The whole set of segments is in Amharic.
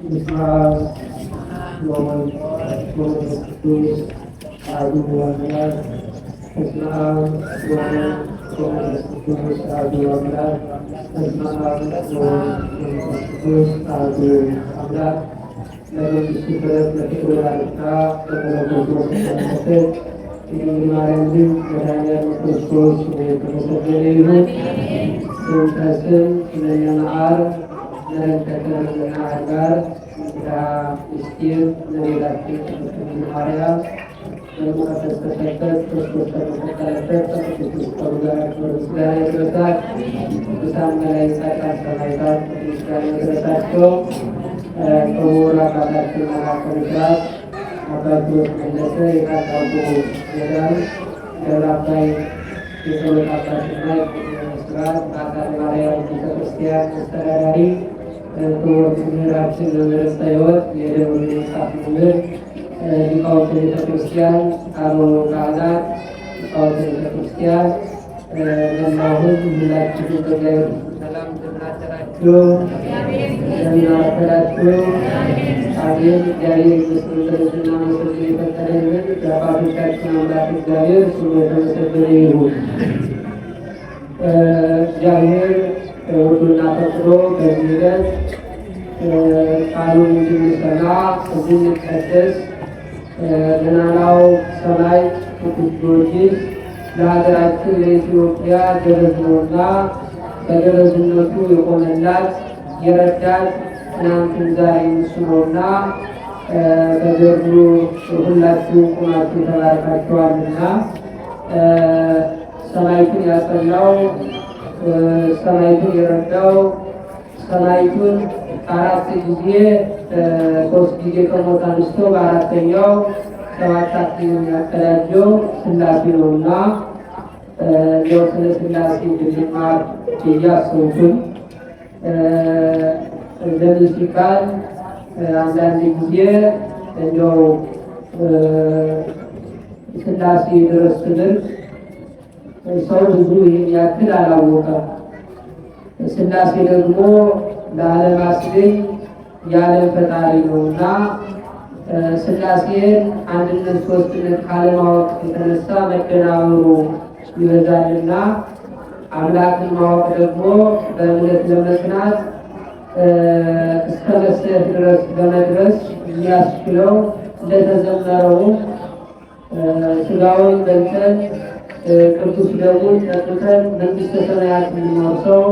በስመ አብ ወወልድ ወመንፈስ ቅዱስ አሐዱ አምላክ። በስመ አብ ወወልድ ወመንፈስ ቅዱስ አሐዱ አምላክ። በስመ አብ ወወልድ ወመንፈስ ቅዱስ አሐዱ አምላክ። ለመንግስቱ ጥረት ለፍቅሩ ዳርቻ ለመለኮቱ ተመሰገነ። የድንግል ማርያም ልጅ መድኃኒዓለም ክርስቶስ የተመሰገነ ይሁን። ስም ከስም ስለነ መዓር መረንከተና አድባር እንግዳ ምስጢር እመቤታችን ቅድስት ድንግል ማርያም ከተሰጠበት ክርስቶስ ከተሰቀለበት ከቅዱስ መስቀሉ ጋር ክብር ምስጋና ይድረሳት። ቅዱሳን መላእክት፣ ጻድቃን፣ ሰማዕታት ምስጋና ይድረሳቸው። ክቡር አባታችን መላከ ምስራቅ አባ ኪሮስ መለሰ የታላቁ ገዳም ደብረ አባይ የጸሎት አባትና ስርዓት በአካለ ማርያም ቤተክርስቲያን አስተዳዳሪ፣ ክቡር መምህራችን መምህር ዕፀ ሕይወት የደብሩ መጽሐፍ መምህር፣ ሊቃውንተ ቤተክርስቲያን፣ አበው ካህናት፣ ሊቃውንተ ቤተክርስቲያን፣ መላው ሕዝብ ሁላችሁ በእግዚአብሔር ሰላም እንደምን አደራችሁ? እንደምን አረፈዳችሁ? አሜን። እግዚአብሔር ይመስገን። እንድናመሰግን የፈቀደልን የአባቶቻችን አምላክ እግዚአብሔር ስሙ የተመሰገነ ይሁን። እግዚአብሔር ወዶና ፈቅዶ በዚህ ዕለት ቃሉን እንድንሰማ፣ እንድንቀደስ፣ ገናናው ሰማዕት ቅዱስ ጊዮርጊስ ለሀገራችን ለኢትዮጵያ ገበዝ ነውና በገበዝነቱ የቆመላት የረዳት ትናንትም ዛሬም እሱ ነውና በገድሉ ሁላችሁ ቁማችሁ ተባርካችኋልና ሰማዕቱን ያጸናው፣ ሰማዕቱን የረዳው፣ ሰማዕቱን አራት ጊዜ፣ ሶስት ጊዜ ከሞት አንስቶ በአራተኛው ሰባት አክሊልን ያቀዳጀው ሥላሴ ነውና ያው ስለ ሥላሴ እንድንማር እያሰብኩኝ፣ ለምን ሲባል አንዳንድ ጊዜ እንደው ሥላሴ ድረስ ትምህርት ሰው ብዙ ይህን ያክል አላወቀም። ሥላሴ ደግሞ ለዓለም አስገኝ የዓለም ፈጣሪ ነውና ሥላሴን አንድነት ሦስትነት ካለማወቅ የተነሳ መደናበሩ ይበዛልና አምላክን ማወቅ ደግሞ በእምነት ለመጽናት እስከ መሰየት ድረስ ለመድረስ የሚያስችለው እንደተዘመረው ሥጋውን በልተን ቅዱስ ደሙን ጠጥተን መንግሥተ ሰማያት የምንወርሰው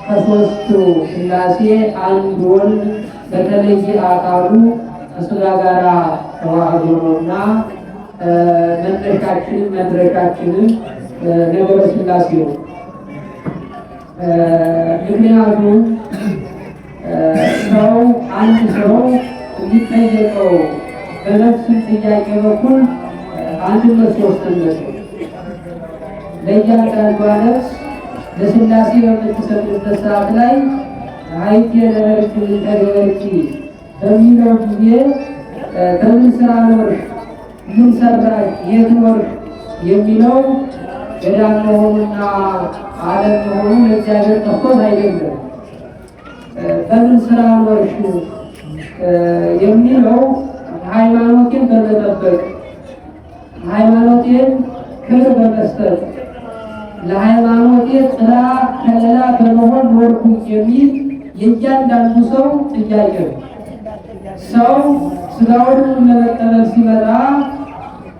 ከሦስቱ ሥላሴ አንድ ወልድ በተለየ አካሉ ከሥጋ ጋር ተዋህዶ ነውና መነሻችንም መድረሻችንም ነገረ ሥላሴ ነው። ምክንያቱም ሰው አንድ ሰው የሚጠየቀው በነፍስ ጥያቄ በኩል አንድነት ሦስትነት ነው። ለእያንዳንዷ ነፍስ ለሥላሴ በምትሰግድበት ሰዓት ላይ አይቴ ነበርኪ ተገበርኪ በሚለው ጊዜ በምን ስራ ኖርሽ፣ ምን ሰራሽ፣ የት ኖርሽ የሚለው ገዳም መሆኑና ዓለም መሆኑ ለእግዚአብሔር ጠፍቶት አይደለም። በምን ስራ ኖርሽ የሚለው ሃይማኖቴን በመጠበቅ፣ ሃይማኖቴን ክብር በመስጠት፣ ለሃይማኖቴ ጥላ ከለላ በመሆን ኖርኩኝ የሚል የእያንዳንዱ ሰው ጥያቄ ነው። ሰው ስጋውን ለመቀበል ሲመጣ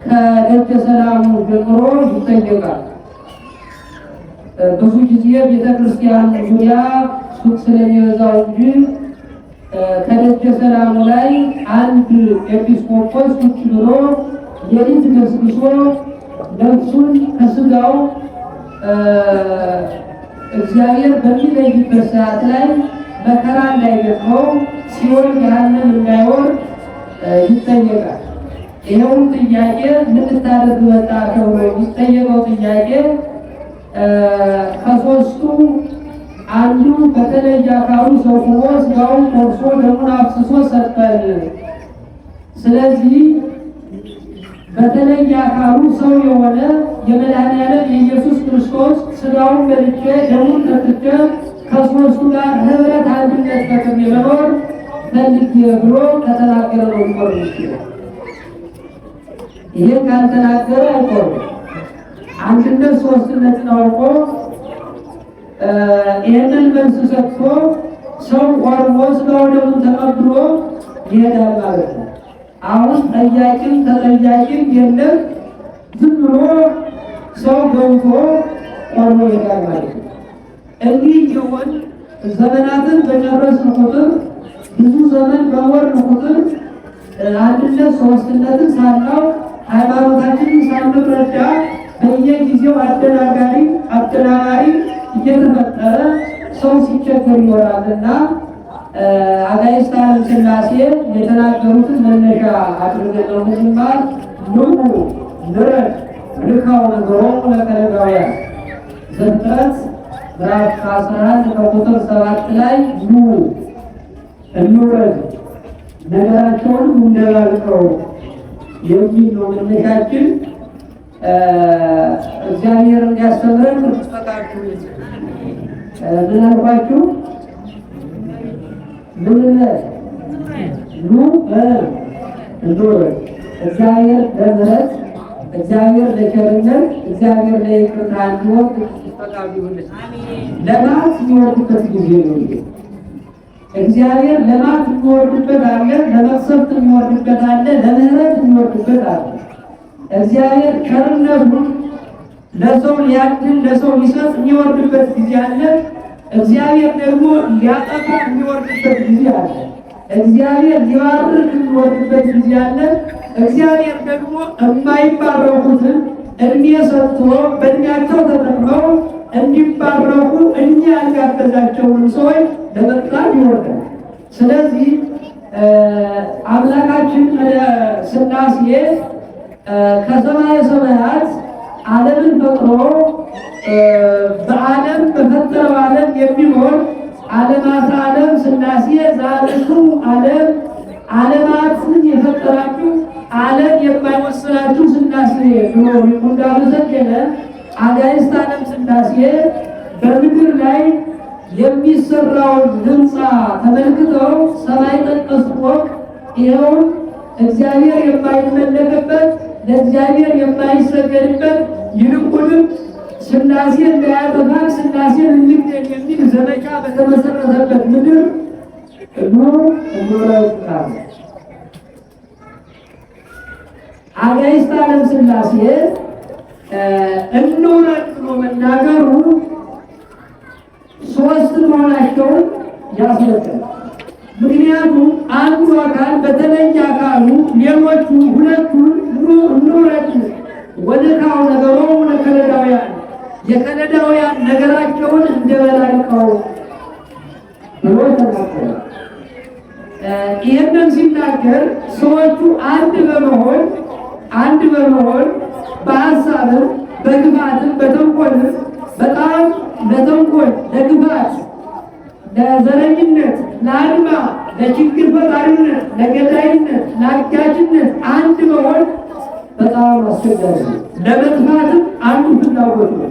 ከደጀ ሰላሙ ጀምሮ ይጠየቃል። ብዙ ጊዜ ቤተክርስቲያን ዙሪያ ሱቅ ስለሚበዛው እንጂ ከደጀ ሰላሙ ላይ አንድ ኤጲስቆጶስ ቁጭ ብሎ ሌሊት ገስግሶ ነፍሱን ከስጋው እግዚአብሔር በሚለይበት ሰዓት ላይ መከራ እንዳይገጥመው፣ ሲኦል ገሃነም እንዳይወርድ ይጠየቃል። ይኸውም ጥያቄ ምን ልታደርግ መጣ ተብሎ የሚጠየቀው ጥያቄ ከሦስቱ አንዱ በተለየ አካሉ ሰው ሆኖ ስጋውን ቆርሶ ደሙን አፍስሶ ሰጠን። ስለዚህ በተለየ አካሉ ሰው የሆነ የመድኃኒዓለም የኢየሱስ ክርስቶስ ስጋውን በልቼ ደሙን ጠጥቼ ከሦስቱ ጋር ህብረት አንድነት ፈጥሬ መኖር ፈልጌ ብሎ ከተናገረ ነው ሊቆርብ ይችላል። ይህን ካልተናገረ አይቆርብም። አንድነት ሶስትነትን አውቆ ይህንን መልስ ሰጥቶ ሰው ቆርቦ ሥጋው ደሙን ተቀብሎ ይሄዳል ማለት ነው። አሁን ጠያቂም ተጠያቂም የለም። ዝም ብሎ ሰው ገብቶ ቆርቦ ይሄዳል ማለት ነው። እንዲህ ይሆን ዘመናትን በጨረስን ቁጥር፣ ብዙ ዘመን በኖርን ቁጥር፣ አንድነት ሶስትነትን ሳናውቅ፣ ሃይማኖታችንን ሳንረዳ በየጊዜው አደናጋሪ አደናጋሪ እየተፈጠረ ሰው ሲቸገር ይኖራልና አጋዕዝተ ዓለም ሥላሴ የተናገሩትን መነሻ አድርገን ነው ምንማር። ንዑ ንረድ ልካው ነገሮሙ ለከለዳውያን። ዘፍጥረት ምዕራፍ 11 ከቁጥር 7 ላይ ኑ እንውረድ ነገራቸውን እንደባልቀው የሚል ነው መነሻችን። እግዚአብሔር እንዲያስተምረን ቅዱስ ፈቃዱ። ምን አልኳችሁ? ምን ኑ እንውረድ። እግዚአብሔር ለምሕረት፣ እግዚአብሔር ለቸርነት፣ እግዚአብሔር ለይቅርታ እንዲወርድ ቅዱስ ፈቃዱ ይሁንልን። ለማት የሚወርድበት ጊዜ ነው ይሄ። እግዚአብሔር ለማት የሚወርድበት አለ፣ ለመቅሰፍት የሚወርድበት አለ፣ ለምህረት የሚወርድበት አለ። እግዚአብሔር ቸርነቱን ለሰው ሊያድል፣ ለሰው ሊሰጥ የሚወርድበት ጊዜ አለ። እግዚአብሔር ደግሞ ሊያጠፋ የሚወርድበት ጊዜ አለ። እግዚአብሔር ሊባርክ የሚወርድበት ጊዜ አለ። እግዚአብሔር ደግሞ የማይባረኩትን እድሜ ሰጥቶ በእድሜያቸው ተጠቅመው እንዲባረኩ እኛ ያልጋበዛቸውን ሰዎች ለመቅጣት ይወርዳል። ስለዚህ አምላካችን ሥላሴ ከሰማየ ሰማያት ዓለምን ፈጥሮ በዓለም በፈጠረው ዓለም የሚኖር ዓለማተ ዓለም ሥላሴ ዛልቱ ዓለም፣ ዓለማትን የፈጠራችሁ፣ ዓለም የማይወስናችሁ ሥላሴ ብሎ ሊቁ እንዳመሰገነ አጋዕዝተ ዓለም ሥላሴ በምድር ላይ የሚሰራውን ሕንፃ ተመልክተው ሰማይ ጠቀስ ፎቅ ይኸውም እግዚአብሔር የማይመለክበት፣ ለእግዚአብሔር የማይሰገድበት፣ ይልቁንም ሥላሴን እንዳያጠፋን ሥላሴን እንግደል የሚል ዘመቻ በተመሰረተበት ምድር ኑ እንውረድ አሉ። አጋዕዝተ ዓለም ሥላሴ እንውረድ ብሎ መናገሩ ሶስት መሆናቸውን ያስረዳል። ምክንያቱም አንዱ አካል በተለየ አካሉ ሌሎቹ ሁለቱን ኑ እንውረድ ወንካው ነገሮሙ ለከለዳውያን፣ የከለዳውያን ነገራቸውን እንደበላልቀው ብሎ ተናገረ። ይህንን ሲናገር ሰዎቹ አንድ በመሆን በሀሳብም በክፋትም በተንኮልም በጣም ለተንኮል፣ ለክፋት፣ ለዘረኝነት፣ ለአድማ፣ ለችግር ፈጣሪነት፣ ለገዳይነት፣ ለአጋጭነት አንድ መሆን በጣም አስቸጋሪ ነው። ለመጥፋትም አንዱ ፍላጎት ነው።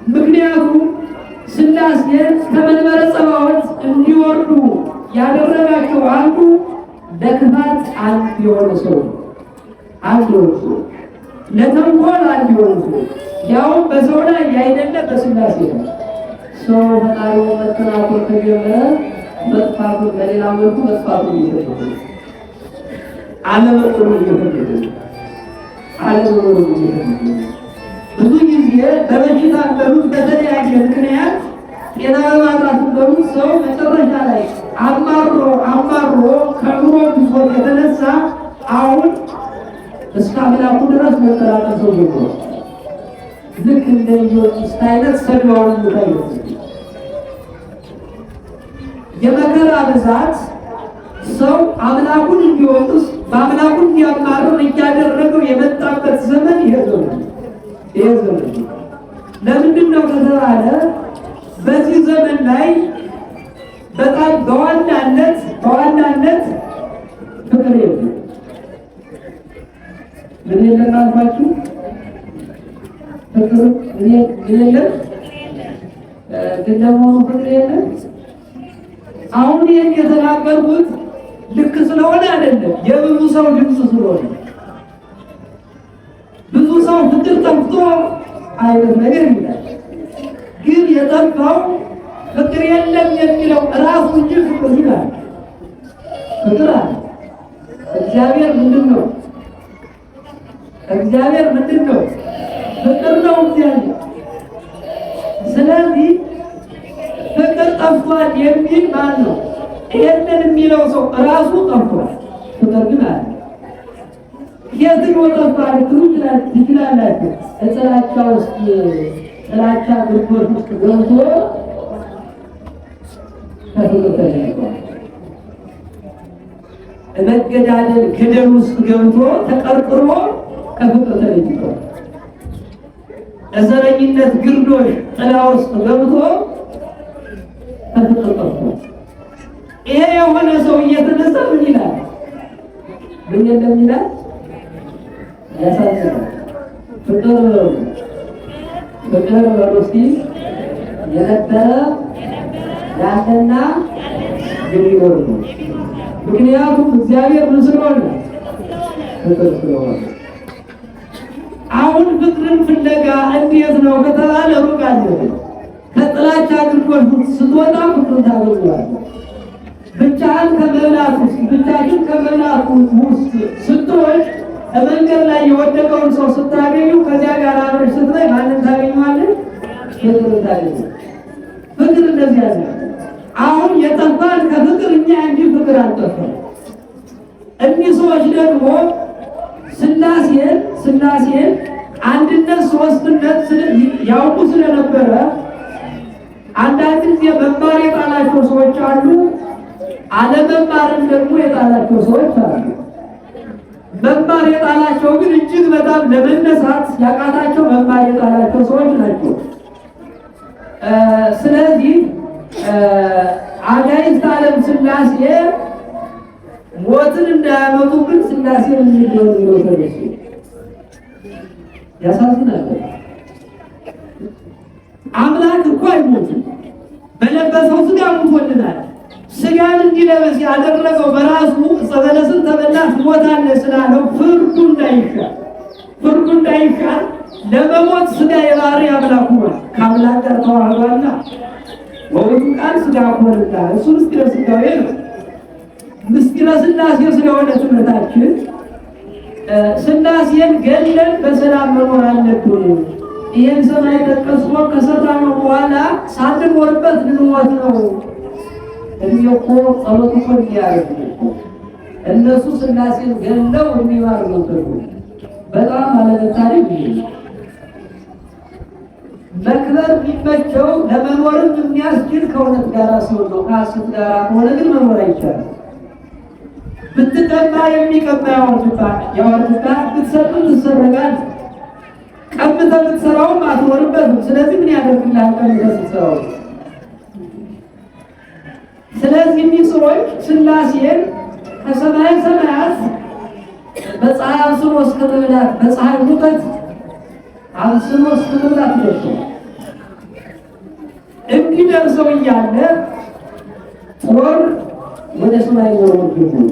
ምክንያቱም ሥላሴን ከመንበረ ጸባዖት እንዲወርዱ ያደረጋቸው አንዱ ለክፋት አንድ የሆነ ሰው፣ አንድ የሆነ ሰው፣ ለተንኮል አንድ የሆነ ሰው፣ ያውም በሰው ላይ ያይደለ በሥላሴ ነው። ሰው ፈጣሪው መተናኮል ከጀመረ መጥፋቱን በሌላ መልኩ መጥፋቱን እየፈለገ ነው። አለመኖሩን እየፈለገ ነው። አለመኖሩን እየፈለገ ነው። ብዙ ጊዜ በበሽታ በሉት፣ በተለያየ ምክንያት ጤና በማጣት በሉት፣ ሰው መጨረሻ ላይ አማሮ አማሮ ከኑሮ ብሶት የተነሳ አሁን እስከ አምላኩ ድረስ መጠራጠር ሰው ጀምሯል። ልክ እንደ ጊዮርጊስ አይነት ሰድባውን ታየት የመከራ ብዛት ሰው አምላኩን እንዲወቅስ፣ በአምላኩ እንዲያማርር እያደረገው የመጣበት ዘመን ይሄ ዘመን። ይሄ ዘመን ለምንድን ነው ከተባለ በዚህ ዘመን ላይ በጣም በዋናነት ፍቅር የለም። ምን የለም አልኳችሁ? ፍቅር ምን የለም? ግን ደግሞ ፍቅር የለም። አሁን ይህን የተናገርኩት ልክ ስለሆነ አይደለም፣ የብዙ ሰው ድምፅ ስለሆነ ብዙ ሰው ፍቅር ጠፍቶ አይነት ነገር ይላል። ግን የጠፋው ፍቅር የለም የሚለው ራሱ እንጂ ፍቅር ይላል። ፍቅር አለ። እግዚአብሔር ምንድን ነው? እግዚአብሔር ምንድን ነው? ፍቅር ነው እግዚአብሔር። ስለዚህ ፍቅር ጠፍቷል የሚል ማን ነው? ይሄንን የሚለው ሰው ራሱ ጠፍቷል። ፍቅር ግን አለ። የት ነው ጠፋ ልትሉ ትችላላችሁ። ጥላቻ ውስጥ ጥላቻ ግርዶሽ ውስጥ ገብቶ ከፍቅር ተለይቷል። መገዳደል ገደል ውስጥ ገብቶ ተቀርቅሮ ከፍቅር ተለይቷል። ዘረኝነት ግርዶሽ ጥላ ውስጥ ገብቶ ከፍቅር ጠፍቷል። ይሄ የሆነ ሰው እየተነሳ ምን ይላል? ምን የለም ይላል። ያሳዝናል። ፍቅር ፍቅር በሉ እስኪ የነበረ ያለና የሚኖር ነው። ምክንያቱም እግዚአብሔር ምን ስለሆነ? ፍቅር ስለሆነ። አሁን ፍቅርን ፍለጋ እንዴት ነው ከተባለ ሩቅ አለ። ከጥላቻ ግርዶሽ ስትወጣ ፍቅርን ታገኘዋለህ። ብቻህን ከመብላት ውስጥ ብቻሽን ከመብላት ውስጥ ስትወጭ መንገድ ላይ የወደቀውን ሰው ስታገኙ ከዚያ ጋር አብረሽ ስትበይ ማንን ታገኘዋለህ? ፍቅርን ታገኘዋለህ። ፍቅር እንደዚህ ያለ አሁን የጠፋን ከፍቅር እኛ እንጂ ፍቅር አልጠፋም። እኒህ ሰዎች ደግሞ ስላሴን አንድነት ሶስትነት ያውቁ ስለነበረ አንዳንድ ጊዜ መማር የጣላቸው ሰዎች አሉ፣ አለመማርን ደግሞ የጣላቸው ሰዎች አሉ። መማር የጣላቸው ግን እጅግ በጣም ለመነሳት ያቃታቸው መማር የጣላቸው ሰዎች ናቸው። ስለዚህ አጋዕዝተ ዓለም ሥላሴ ሞትን እንዳያመጡብን ሥላሴን እንዲሆን ብለው ተነሱ። ያሳዝናል። አምላክ እኮ አይሞትም። በለበሰው ሥጋ ሙቶልናል። ሥጋን እንዲለበስ ያደረገው በራሱ ዕፀ በለስን ተበላ ትሞታለህ ስላለው ፍርዱ እንዳይሻር ለመሞት ሥጋ የባህሪ አምላክ ሆኗል። ከአምላክ ጋር ተዋህዷልና ወውቱ ቃል ሥጋ ሆነና እሱ ምስጢረ ሥጋዌ ነው። ምስጢረ ሥላሴ ስለሆነ ትምህርታችን ሥላሴን ገለን በሰላም መኖር አለብን። ይህን ሰማይ ጠቀስ ፎቅ ከሰራነው በኋላ ሳንኖርበት ልንሞት ነው። እኔ እኮ ጸሎት እኮ እንዲያደርጉ እነሱ ሥላሴን ገለው የሚማርጉት በጣም አለመታደል ይሄ መክበር የሚመቸው ለመኖርም የሚያስችል ከእውነት ጋር ሲሆን ነው። ከሐሰት ጋር ከሆነ ግን መኖር አይቻልም። ብትቀማ የሚቀማ ያወርድብሃል፣ ብትሰጥም ትሰረጋለህ። ቀምተህ ብትሰራውም አትኖርበትም። ስለዚህ ምን ያደርግልሃል ቀምተህ ስትሰራው? ስለዚህ እኒህ ሰዎች ሥላሴን ከሰማየ ሰማያት በፀሐይ አብስሎ እስከ መብላት በፀሐይ ሙቀት አብስሎ እስከ መብላት ደርሰው እንዲደርሰው እያለ ጦር ወደ ሰማይ ወርወር ጀመሩ።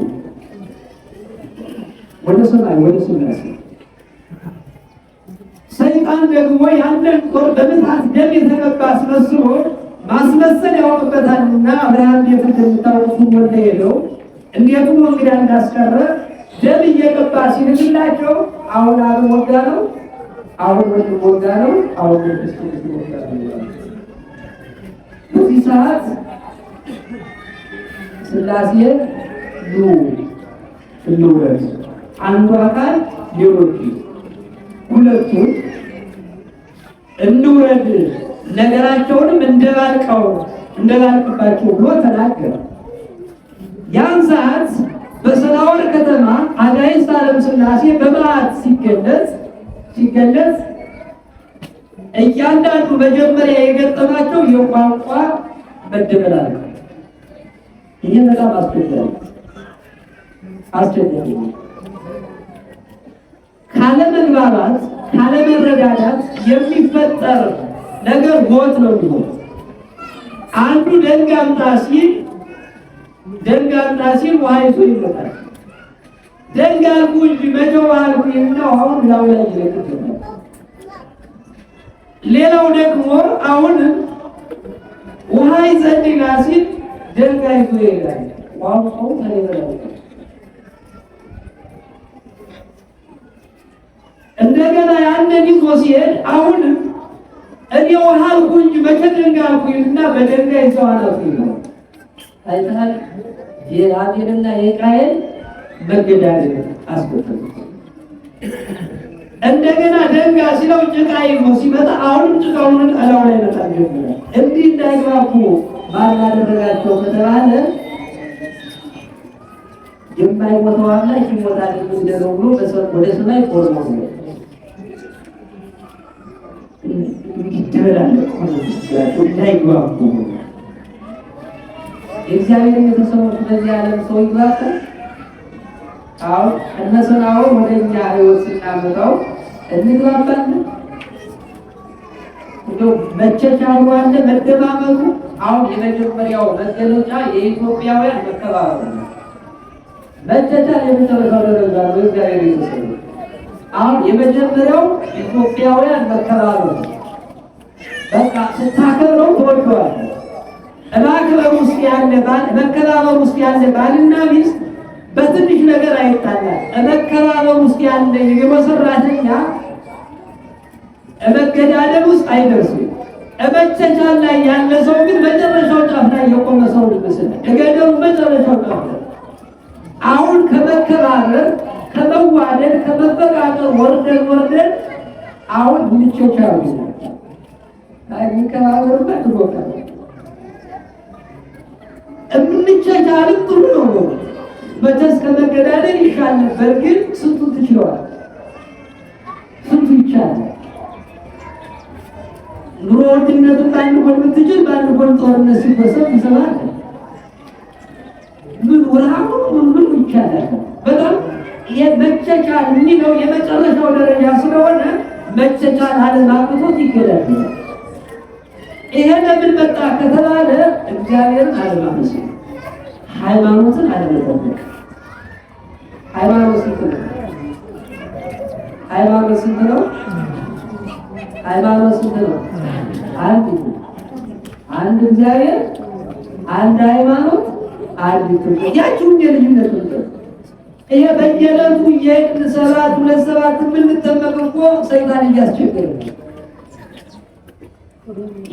ወደ ሰማይ ወደ ሥላሴ። ሰይጣን ደግሞ ያንን ጦር በምትሃት ደም የተቀባ አስመስሎ ማስመሰል ያውቅበታልና አብርሃም ቤት እንደምታወቁት ወደ ሄደው እንዴትም እንግዳ እንዳስቀረ ደም እየቀባ ሲልክላቸው አሁን አብ ወጋ ነው፣ አሁን ወልድ ወጋ ነው፣ አሁን መንፈስ ቅዱስ ወጋ ነው። በዚህ ሰዓት ሥላሴ ኑ እንውረድ፣ አንዱ አካል ሌሎቹ ሁለቱ እንውረድ፣ ነገራቸውንም እንደባልቀው እንደባልቅባቸው ብሎ ተናገረ። ያን ሰዓት በሰናወር ከተማ አጋዕዝተ ዓለም ሥላሴ በመዓት ሲገለጽ እያንዳንዱ መጀመሪያ የገጠማቸው የቋንቋ መደበላለቅ ነው። ይህ በጣም አስቸጋሪ ነው። ካለመግባባት ካለመረዳዳት የሚፈጠር ነገር ሞት ነው የሚሆነው። አንዱ ደንግ አምጣ ሲል ደንጋ አምጣ ሲል ውሃ ይዞ ይመጣል። ደንጋ አልኩህ እንጂ መቼ ውሃ አልኩህ ይልና ውሃውን እላዩ ላይ ይለቅበታል። ሌላው ደግሞ አሁንም ውሃ ይዘህልኝ ና ሲል ደንጋ ይዞ ይሄዳል። ውሃው ሰው ተለይበላል። እንደገና ያንን ይዞ ሲሄድ አሁንም እኔ ውሃ አልኩህ እንጂ መቼ ደንጋ አልኩህ ይልና በደንጋ ይዘው አናቱ ይላል። አይተሃል? የአቤልና የቃየል መገዳደል አስከተሉት። እንደገና ደንጋ ሲለው ጭቃ ይዞ ሲመጣ አሁንም ጭቃውን እላዩ ላይ መጣል ጀመረ። እንዲህ እንዳይግባቡ ማን አደረጋቸው ከተባለ የማይሞተው አምላክ ይሞታል እንደው ብሎ ወደ ሰማይ ቆርሞ ነው እንዲደበላለቅ እንዳይግባቡ። የእግዚአብሔር ቤተሰቦች በዚህ ዓለም ሰው ይግባባል? አሁን እነሱን አሁን ወደ እኛ ሕይወት ስናመጣው እንግባባለን? እንደው መቸቻሉ አለ፣ መደማመጡ። አሁን የመጀመሪያው መገለጫ የኢትዮጵያውያን መከባበር ነው። መቸቻል የመጨረሻው ደረጃ ነው። የእግዚአብሔር ቤተሰቦች አሁን የመጀመሪያው ኢትዮጵያውያን መከባበር ነው። በቃ ስታከብረው ትወደዋለህ። ማክበር ውስጥ ያለ ባል መከባበር ውስጥ ያለ ባልና ሚስት በትንሽ ነገር አይጣላም። መከባበር ውስጥ ያለ የቢሮ ሰራተኛ መገዳደል ውስጥ አይደርስም። መቸቻል ላይ ያለ ሰው ግን መጨረሻው ጫፍ ላይ የቆመ ሰው ይመስላል። እገደሉ መጨረሻው ጫፍ ላይ። አሁን ከመከባበር ከመዋደድ ከመፈቃቀር ወርደን ወርደን አሁን ምንቸቻሉ አይከባበሩበት ቦታ እምንቸቻልም ጥሩ ነው። መቼስ ከመገዳደል ይሻል ነበር። ግን ስንቱን ትችለዋል? ስንቱ ይቻላል? ኑሮ ውድነቱን በአንድ ጎን ብትችል በአንድ ጎን ጦርነት ሲወሰድ ትሰማለህ። ምን ረሃቡ ምን ምን ይቻላል? በጣም የመቸቻል የሚለው የመጨረሻው ደረጃ ስለሆነ መቸቻል አለማቅቶት ይገዳደላል። ይሄ ለምን መጣ ከተባለ እግዚአብሔርን አለማመስገን፣ ሃይማኖትን አለመጠበቅ። ሃይማኖት ስንት ነው? ሃይማኖት ስንት ነው? ሃይማኖት ስንት ነው? አንድ ነው። አንድ እግዚአብሔር፣ አንድ ሃይማኖት፣ አንድ ጥምቀት። ያቺው የልጅነት ጥምቀት። ይሄ በየዕለቱ የሄድን 7 2 7 የምንጠመቅ እኮ ሰይጣን እያስቸገረ ነው።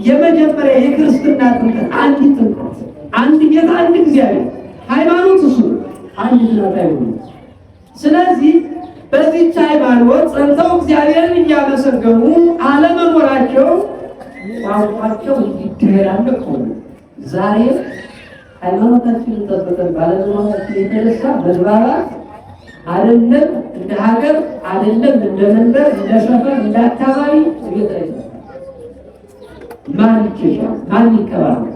የመጀመሪያ የክርስትና ጥምቀት አንድ ጥምቀት፣ አንድ ጌታ፣ አንድ እግዚአብሔር፣ ሃይማኖት እሱ አንድ ናት ሃይማኖት። ስለዚህ በዚህች ሃይማኖት ጸንተው እግዚአብሔርን እያመሰገኑ አለመኖራቸው ቋንቋቸው እንዲደበላለቅ ሆነ። ዛሬ ሃይማኖታችንን ጠብቀን ባለመኖራችን የተነሳ መግባባት አይደለም እንደ ሀገር፣ አይደለም እንደ መንደር፣ እንደ ሰፈር፣ እንደ አካባቢ እየጠ ማን ይቸሻል? ማን ይከባበር?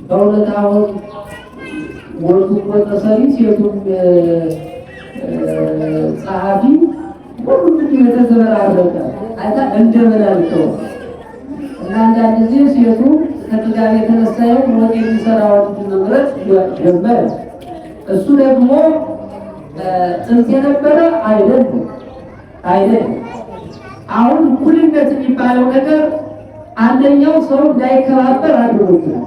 በእውነት አሁን ወንዱም ወጠሰሪ ሴቱም ጸሐፊ ሁሉም እንዲሁ የተዘበራረቀ አይታ እንደበላልተው እና አንዳንድ ጊዜ ሴቱ ከጥጋብ የተነሳ ይሁን ወጥ የሚሰራውን መምረጥ ጀመረ። እሱ ደግሞ ጥንት የነበረ አይደለም አይደለም። አሁን እኩልነት የሚባለው ነገር አንደኛው ሰው እንዳይከባበር አድርጎታል።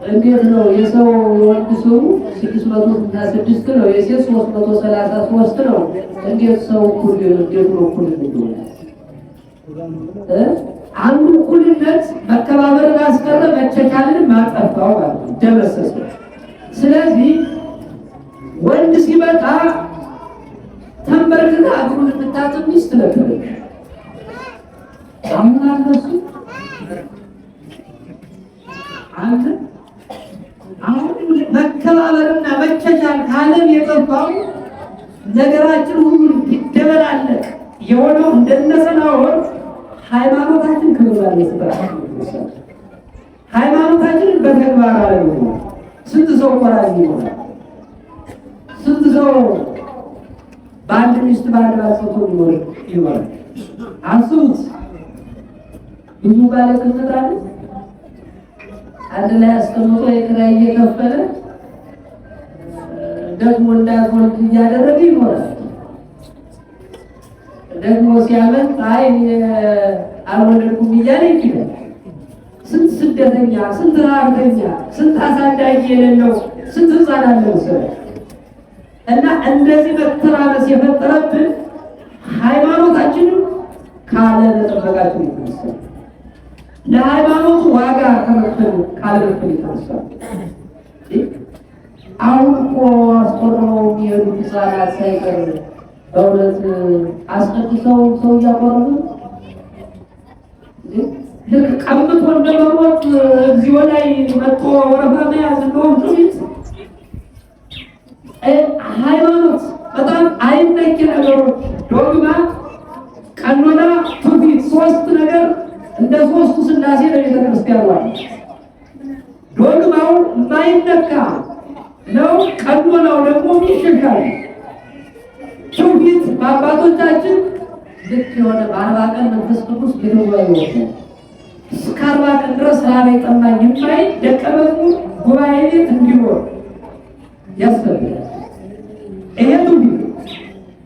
እንዴት ነው የሰው የወንድ ሰው 666 ነው፣ የሴት 333 ነው። እንዴት ሰው እኩል እንዴት ነው እኩል ይሆናል? አንዱ እኩልነት መከባበርን አስቀረ፣ መቸቻልን ማጠፋው ማለት ነው፣ ደመሰሰው። ስለዚህ ወንድ ሲመጣ ተንበርክካ እግሩን የምታጥብ ሚስት ነበረች። አሁን አለ እሱ አለ። አሁን መከባበርና መቸቻል ከዓለም የጠፋው ነገራችን ሁሉ ይደበላለቅ የሆነው እንደነሰናወር ሃይማኖታችን ክብር ባለስበት ሃይማኖታችንን በተግባር አለመሆን። ስንት ሰው ቆራኝ ይሆናል? ስንት ሰው በአንድ ሚስት በአንድ ባል ጸንቶ ሊኖር ይሆናል? አስቡት። ብዙ ባለቅነት አለ። አንድ ላይ አስቀምጦ የክራይ እየከፈለ ደግሞ እንዳትወልድ እያደረገ ይኖራል። ደግሞ ሲያመጥ አይ አልወለድኩም እያለ ይችላል። ስንት ስደተኛ፣ ስንት ረሀብተኛ፣ ስንት አሳዳጊ የሌለው ስንት ሕፃን አለ መሰለህ። እና እንደዚህ መተራመስ የፈጠረብን ሃይማኖታችንን ካለመጠበቃችን የተነሳ፣ ለሃይማኖቱ ዋጋ ከመክፈል ካለመክፈል የተነሳ። አሁን እኮ አስቆርበው የሚሄዱት ሕፃናት ሳይቀር በእውነት አስቀድሰው ሰው እያቆረቡ ልክ ቀምቶ እንደመሮጥ እግዚኦ ላይ መጥቶ ወረፋ መያዝ እንደውም ፊት ሃይማኖት በጣም አይነኪ ነገሮች ዶግማ፣ ቀኖና፣ ትውፊት ሶስት ነገር እንደ ሶስቱ ሥላሴ ለቤተ ክርስቲያን ዋል። ዶግማው የማይነካ ነው። ቀኖናው ደግሞ ይሻሻል። ትውፊት በአባቶቻችን ልክ የሆነ በ40 ቀን መንፈስ ቅዱስ ቤተ ጉባኤ ይወርዳል። እስከ 40 ቀን ድረስ ራበኝ ጠማኝ የማይል ደቀ መዝሙር ጉባኤ ቤት እንዲኖር ያስፈልጋል። ይሄ ትውፊት።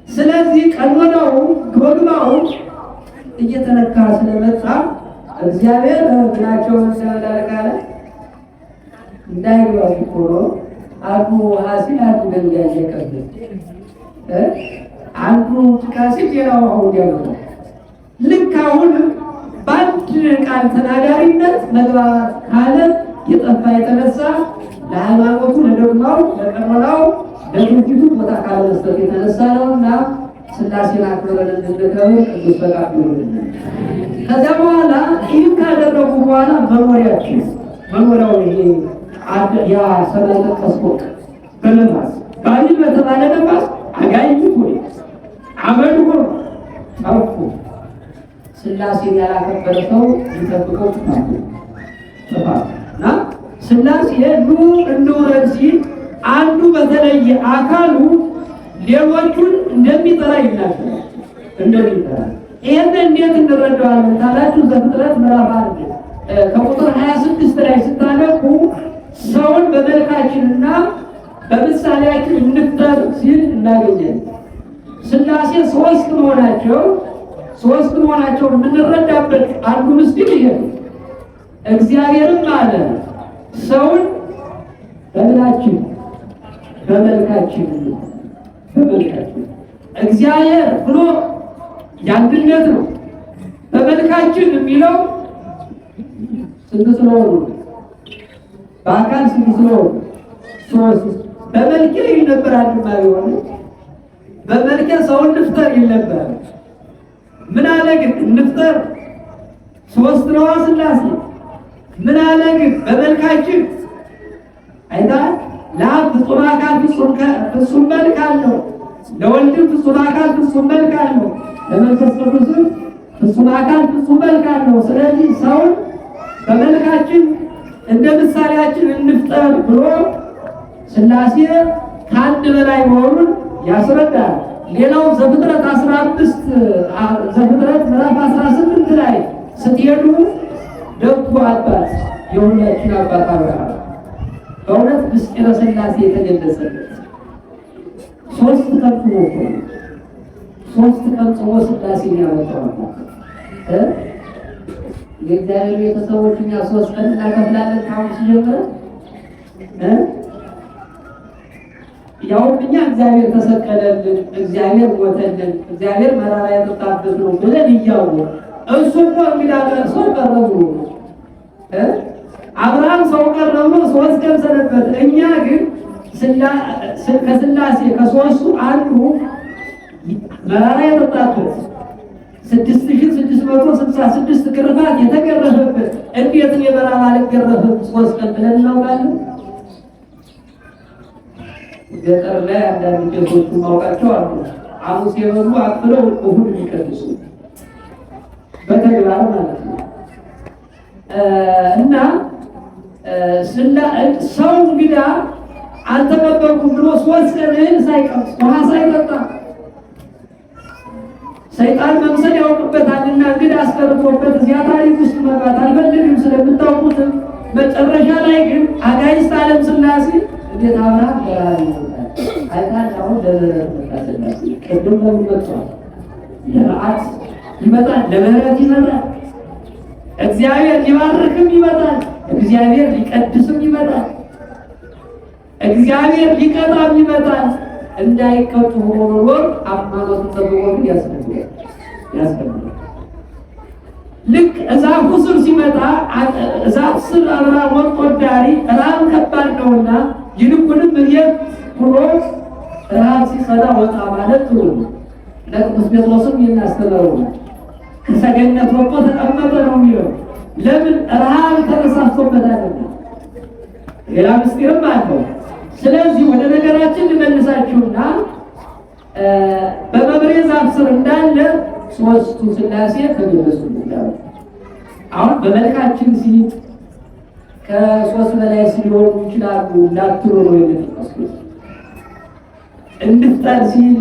ስለዚህ ቀኖናው ዶግማው እየተነካ ስለመጣ እግዚአብሔር እግራቸውን እንዳላለ እንዳይግባቡ እኮ ነው። አንዱ ውሃ ሲል አንዱ ድንጋይ እየቀበል፣ አንዱ ጭቃ ሲል ሌላው ውሃ እንዲያመጣ፣ ልክ አሁን በአንድ ቃል ተናጋሪነት መግባባት ካለ የጠፋ የተነሳ ለሃይማኖቱ፣ ለዶግማው፣ ለቀኖናው፣ ለትውፊቱ ቦታ ካለመስጠት የተነሳ ነውና ሥላሴን አክብረን እንድንከብር ቅዱስ ፈቃዱ ይሁንልን። ከዚያ በኋላ ይህን ካደረጉ በኋላ መኖሪያችን መኖሪያው ይሄ ያ ሰማይ ጠቀስ ፎቅ በነፋስ ባቢል በተባለ ነፋስ አጋይቱ ሆይ አመድ ሆኖ ጠፉ። ሥላሴን ያላከበረ ሰው ሊጠብቀው ጥፋት ጥፋት እና ሥላሴ ኑ እንውረድ ሲል አንዱ በተለየ አካሉ ሌሎቹን እንደሚጠራ ይናገራል። እንደሚጠራ ይህን እንዴት እንረዳዋለን ካላችሁ ዘፍጥረት ምዕራፍ 1 ከቁጥር 26 ላይ ስታነቡ ሰውን በመልካችንና በምሳሌያችን እንፍጠር ሲል እናገኛለን። ሥላሴ ሶስት መሆናቸው የምንረዳበት አንዱ ምስጢር ይሄ ነው። እግዚአብሔርም አለ ሰውን በምናችን በመልካችን እግዚአብሔር ብሎ የአንድነት ነው። በመልካችን የሚለው ስንት ስለሆኑ? በአካል ስንት ስለሆኑ? ሶስት። በመልኬ ይል ነበር አንድማ ቢሆን በመልኬ ሰውን እንፍጠር ይል ነበር። ምን አለ ግን? እንፍጠር ሶስት ነዋ ሥላሴ። ምን አለ ግን? በመልካችን አይታል። ለአብ ፍጹም አካል ፍጹም መልክ አለው። ለወልድም ፍጹም አካል ፍጹም መልክ አለው። ለመንፈስ ቅዱስም ፍጹም አካል ፍጹም መልክ አለው። ስለዚህ ሰውን በመልካችን እንደ ምሳሌያችን እንፍጠር ብሎ ሥላሴ ከአንድ በላይ መሆኑን ያስረዳል። ሌላው ዘፍጥረት 15 ዘፍጥረት ምዕራፍ 18 ላይ ስትሄዱ ደጉ አባት የሁላችን አባት አብርሃም በእውነት ምስጢረ ሥላሴ የተገለጸለት 3 ቀን ጾሞ እኮ ነው። 3 ቀን ጾሞ ሥላሴን ያመጣው አባት። የእግዚአብሔር ቤተሰቦች እኛ 3 ቀን እናከፍላለን ከአሁን ሲጀምር እ ያውም እኛ እግዚአብሔር ተሰቀለልን፣ እግዚአብሔር ሞተልን፣ እግዚአብሔር መራራ የጠጣበት ነው ብለን እያወቅን እሱ እኮ እንግዳ ሰው ቀረ ብሎ እ አብርሃም ሰው ቀረ ብሎ 3 ቀን ሰነበት። እኛ ግን ከሥላሴ ከሶስቱ አንዱ መራራ የጠጣበት 6666 ግርፋት የተገረፈበት እንዴት እኔ መራራ አልገረፍም 3 ቀን ብለን እናውቃለን? ገጠር ላይ አንዳንድ ቄሶቹ ማውቃቸው አሉ። ሐሙስ የበሉ አክፍለው እሑድ የሚቀድሱ በተግባር ማለት ነው። እና ሰው እንግዳ አልተቀበልኩም ብሎ 3 ቀን እህል ሳይቀምስ ውሃ ሳይጠጣ ሰይጣን መምሰል ያውቅበታልና እንግዳ አስቀርቶበት እዚያ ታሪክ ውስጥ መግባት አልፈልግም ስለምታውቁትም መጨረሻ ላይ ግን አጋዕዝተ ዓለም ሥላሴ እንዴት አብርሃም በረሃብ ይሞታል? አይታል። አሁን ለምህረት መጣ ሥላሴ። ቅድም ለምን መጥቷል? ለመዓት ይመጣል፣ ለምህረት ይመጣል። እግዚአብሔር ሊባርክም ይመጣል። እግዚአብሔር ሊቀድስም ይመጣል። እግዚአብሔር ሊቀጣም ይመጣል። እንዳይቀጡ ሆኖ መኖር ሃይማኖትን ጠብቆ ግን ያስፈልጋል ያስፈልጋል። ልክ እዛፉ ስር ሲመጣ እዛፍ ስር አብርሃም ወጥቶ ዳሪ ረሃብ ከባድ ነውና ይልቁንም እቤት ሆኖ ረሃብ ሲጸዳ ወጣ ማለት ጥሩ ነው። ለቅዱስ ጴጥሮስም ይናስተምረው ከሰገነት ወጥቶ ተቀመጠ ነው የሚለው። ለምን ረሃብ ተነሳስቶበታልና። ሌላ ምስጢርም አለው። ስለዚህ ወደ ነገራችን ልመልሳችሁና በመምሬ ዛፍ ስር እንዳለ ሦስቱ ሥላሴ ተገለጹ። አሁን በመልካችን ሲል ከሶስት በላይ ሲሊሆኑ ይችላሉ እንዳትሉ ነው የምትመስሉት። እንፍጠር ሲል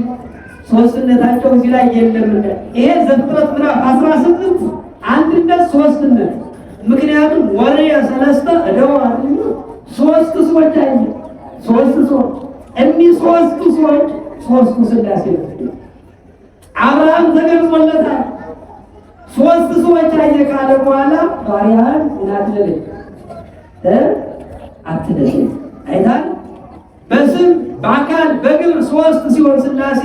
ሶስትነታቸው እዚህ ላይ የለም። ይሄ ዘፍጥረት ምዕራፍ 18 አንድነት ሶስትነት። ምክንያቱም ወሬ ሰለስተ እደው ሶስት ሰዎች አየ ሶስት ሰዎች እኒህ ሶስቱ ሰዎች ሶስቱ ሥላሴ ናቸው። አብርሃም ተገልጾለታል። ሶስት ሰዎች አየ ካለ በኋላ ባሪያህን ምን አትበለኝ አትለኝ። አይታል በስም በአካል በግብር ሶስት ሲሆን ሥላሴ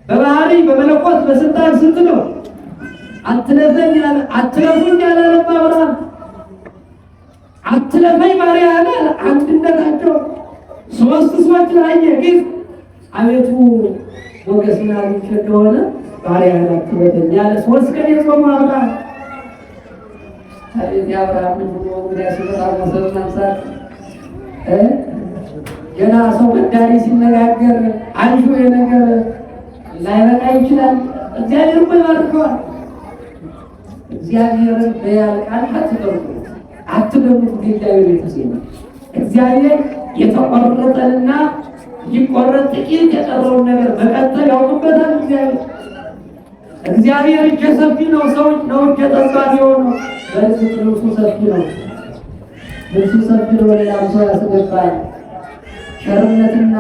በባህሪ በመለኮት በስልጣን ስንት ነው? አትለፈኝ አትለፉኝ አላለም አብርሃም። አትለፈኝ ባሪያህን አለ። አንድነታቸው ሶስት ሰዎች አየ። ግን አቤቱ ሞገስን አግኝቼ እንደሆነ ባሪያህን አትበለኝ አለ። 3 ቀን የጾመው አብርሃም። አቤት የአብርሃም ልጅ ሆኖ እንግዲያ ሲመጣ መሰብ ማንሳት ገና ሰው መዳሪ ሲነጋገር አንሹ የነገር ላይበቃ ይችላል። እግዚአብሔር እኮ ይባርከዋል። እግዚአብሔርን በያል ቃል አትገምቱ፣ አትገምቱ። እግዚአብሔር የተሰኘ እግዚአብሔር የተቆረጠንና ሊቆረጥ ጥቂት የቀረውን ነገር መቀጠል ያውቅበታል። እግዚአብሔር እጀ ሰፊ ነው። ሰው ነው እጀ ጠባብ የሆነው። በእርግጥ ልብሱ ሰፊ ነው። ልብሱ ሰፊ ነው። ሌላም ሰው ያስገባል። ቸርነትና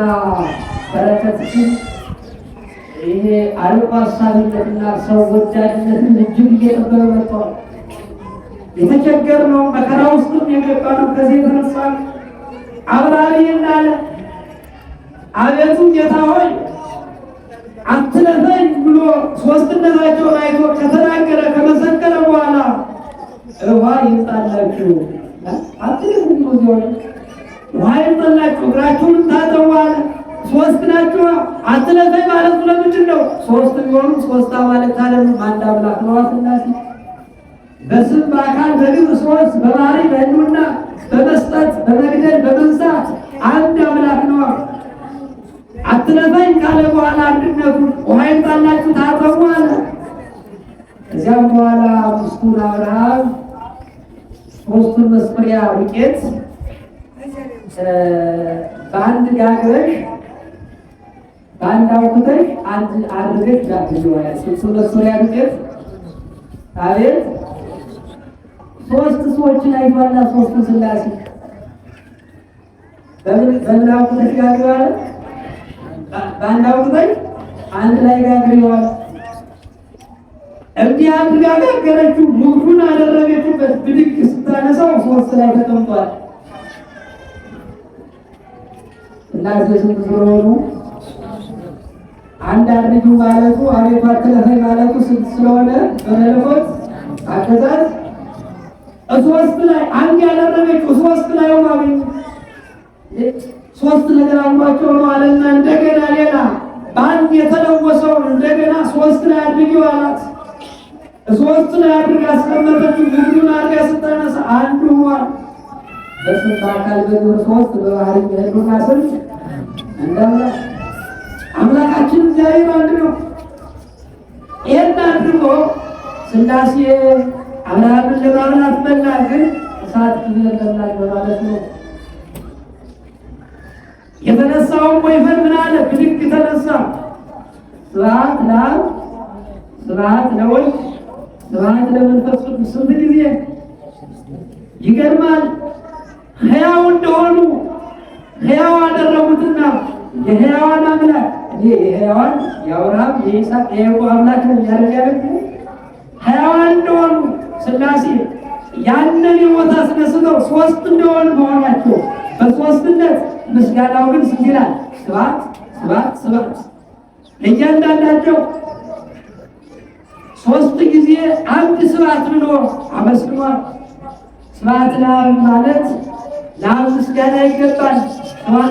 በረከት ግን ይሄ አርቆ አሳቢነትና ሰው ወዳድነትን እጅግ እየጠበበ መጥቷል። የተቸገርነው መከራ ውስጥም የገባ ነው። ከዚህ የተነሳ አብርሃም ይህን አለ፣ አቤቱ ጌታ ሆይ አትለፈኝ ብሎ ሶስትነታቸውን አይቶ ከተናገረ ከመሰከረ በኋላ ውሃ ይምጣላችሁ፣ አትለፉኝ ብሎ ውሃ ይምጣላችሁ፣ እግራችሁን ታጠቡ አለ። ሶስት ናችሁ። አትለፈኝ ማለቱ ለምንድን ነው? ሶስት ቢሆኑ ሶስት አማልክት አይደሉም፣ አንድ አምላክ ነው። ሥላሴ በስም በአካል በግብር ሶስት፣ በባህሪ በሕልውና በመስጠት በመግደል በመንሳት አንድ አምላክ ነው። አትለፈኝ ካለ በኋላ አንድነቱን ውሃ ይምጣላችሁ ታጠቡ አለ። ከዚያም በኋላ ሚስቱን አብርሃም 3ቱን መስፈሪያ ዱቄት በአንድ ጋግረሽ በአንድ አውክተሽ አንድ አድርገሽ ጋግሪው አለ። 3ቱን መስፈሪያ ዱቄት አቤት ሶስት ሰዎችን አይቷልና ሶስቱ ሥላሴ በምን አውክተሽ ጋግሪው አለ? በአንድ አውክተሽ አንድ ላይ ጋግሪው አለ። እንዲህ አድርጋ ጋገረችው፣ ሙግዱን አደረገችበት። ብድግ ስታነሳው 3 ላይ ተቀምጧል። ሥላሴ ስንት ስለሆኑ አንድ አድርጊው ማለቱ አቤቱ አትለፈኝ ማለቱ ስንት ስለሆነ በመለኮት አገዛዝ 3 ላይ አንድ ያደረገችው 3 ላይ ሆኖ አገኘ። 3 ነገር አምሯቸው ነው አለና እንደገና ሌላ በአንድ የተለወሰውን እንደገና 3 ላይ አድርጊው አላት። 3 ላይ አድርጋ አስቀመጠችው። ምግቡን አድርጋ ስታነሳ አንዱ ሆኗል። በስም በአካል በግብር 3 በባህሪ በሕልውና ስንት አንድ አምላክ። አምላካችን እግዚአብሔር አንድ ነው። ይሄን አድርጎ ሥላሴ አብርሃምን ለማብላት በላ፣ ግን እሳት ለላኝ በማለት ነው። የተነሳውን ወይፈን ምን አለ? ብድግ ተነሳ። ስብሐት ለአብ ስብሐት ለወልድ ስብሐት ለመንፈስ ቅዱስ። ስንት ጊዜ ይገርማል። ሕያው እንደሆኑ ሕያው አደረጉትና የሕያዋን አምላክ እኔ የሕያዋን የአብርሃም የይስሐቅ የያዕቆብ አምላክ ነው ያደርጋል። ሕያዋን እንደሆኑ ሥላሴ ያንን የሞት አስነስተው ሶስት እንደሆኑ መሆናቸው በሶስትነት ምስጋናው ግን ስንት ይላል? ስብሐት ስብሐት ስብሐት ለእያንዳንዳቸው ሶስት ጊዜ አንድ ስብሐት ብሎ አመስግኗል። ስብሐት ለአብ ማለት ለአብ ምስጋና ይገባል።